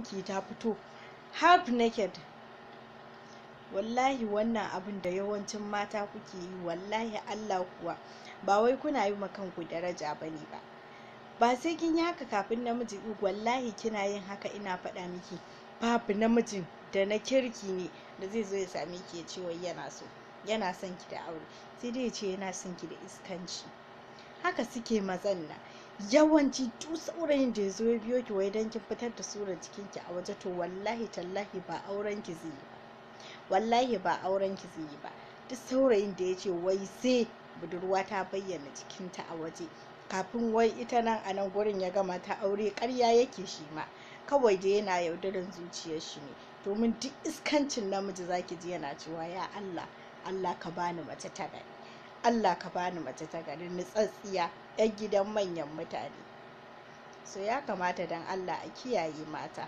jikinki ta fito half naked. Wallahi wannan abin da yawancin mata kuke yi, wallahi Allah kuwa, ba wai kuna yi ma kanku daraja bane ba. Ba sai kin yi haka kafin namiji, wallahi kina yin haka, ina faɗa miki, babu namijin da na kirki ne da zai zo ya same ki ya ce wai yana so, yana son ki da aure, sai dai ya ce yana son ki da iskanci. Haka suke mazan nan yawanci. Duk saurayin da ya zo ya biyo ki wai don kin fitar da surar jikinki a waje, to wallahi tallahi ba auren ki zai yi ba, wallahi ba auren ki zai yi ba. Duk saurayin da ya ce wai sai budurwa ta bayyana jikinta a waje kafin wai ita nan a nan gurin ya gama ta aure, ƙarya yake. Shi ma kawai dai yana yaudaran zuciyar shi ne, domin duk iskancin namiji zaki ji yana cewa, "Ya Allah, Allah ka bani mace ta gari, Allah ka bani mace ta gari, nutsatsiya, 'yar gidan manyan mutane." So ya kamata dan Allah a kiyaye mata.